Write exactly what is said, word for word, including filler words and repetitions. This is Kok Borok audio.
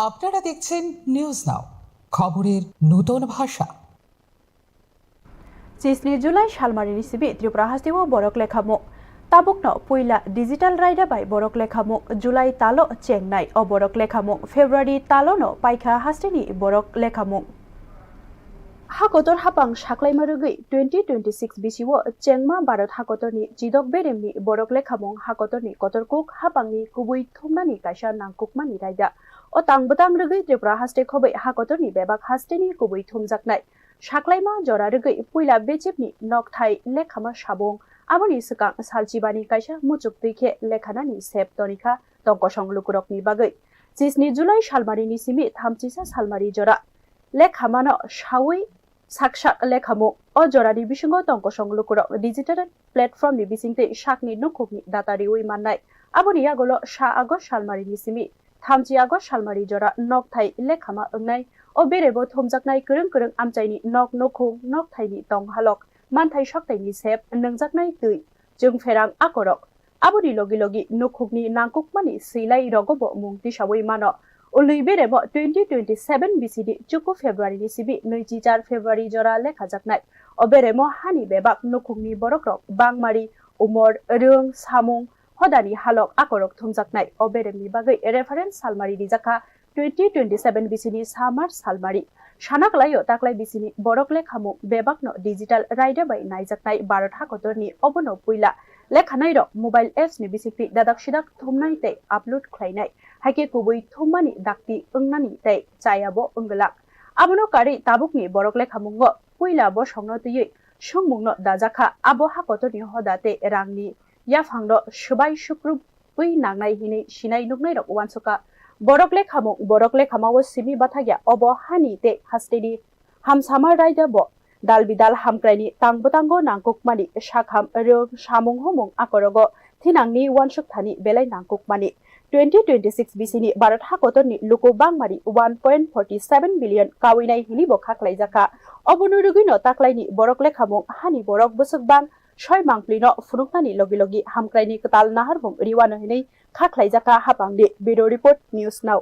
আপনারা দেখছেন news now, খবরের নতুন ভাষা। Chisni July salmarini simi Tripura hasteo borok lekhamung. Tabukno puila digital raida bai borok lekhamung July talo chengnai o borok lekhamung February talono paikha hasteni borok lekhamung. Hakotor hapang saklaima rwgwi twenty twenty-six bisio chengma Bharat hakotorni chidok beremni borok lekhamung hakotorni kotorkuk hapangni kubui thumnani kaisa nangkukmani raida. O tangbwtang rwgwi Tripura haste khobwi hakotorni bebak hasteni kubui thumjaknai. Saklaima jora rwgwi puila bechepni nokthai lekhama sabung, aboni swkang salchibani kaisa muchuk twi khe lekhanani sep tonikha tongkosong lukurokni bagwi. Chisni July salmarini simi thamchisa salmari jora lekhamano saui sak sak lekhamung. O jorani bisingo tongkosong lukurok digital platformni bisingtwi sakni nukhukni data riui mannai. Aboni yagulo sa August salmarini simi thamchi August salmari jora nokthai lekhama wngnai. O berebo thumjaknai kwrwng kwrwng amchaini nok nukhung nokthaini tonghalok manthai soktaini sep nwngjaknai twi chwngpherang akorok. Aboni logi logi nukhukni nangkukmani swilai rogobo mung tisaui mano. Ulwi beremo twenty twenty-seven bisini chuku February ni sibi nwichi char February jora lekhajaknai. O beremo hani bebak nukhukni borokrok bangmari, umor, rwng, samung, hodani halok akorok thumjaknai. O beremni bagwi reference salmari rijakha twenty twenty-seven bisini sa March salmari. Sana kwlaio taklai bisini borok lekhamung bebakno digital raida bai naijaknai Bharat hakotorni obono puila lekhanairok mobile apps ni bisingtwi dadak sidak thumnai tei upload khlainai. Haikhe kubui thummani dakti wngnani tei chayabo wngwlak. Abono karwi tabukni borok lekhamungo puila bosongno twiwi songmungno dajakha, abo hakotorni hoda tei rangni yaphangno swbai sukrubwi nangnai hinwi sinai nuknairok uansukha. Borok lekhamung, borok lekhamao simi bathakya obo hani tei hasteni hamsama raida bo dal bidal hamkraini tang bwtango nangkukmani sakham rwng samung humung akorogo thinangni uansuk thani belai nangkukmani. Twenty twenty-six bisini Bharat hakotorni luku bangmari one point forty seven billion kawinai hinibo khaklaijakha. Obono rwgwino taklaini borok lekhamung hani borok bwswk bang soi mangpli no phunuknani logi logi hamkraini kwtal naharmung riwano hinwi kha khlaijakha hapangni. Bureau Report, News Now.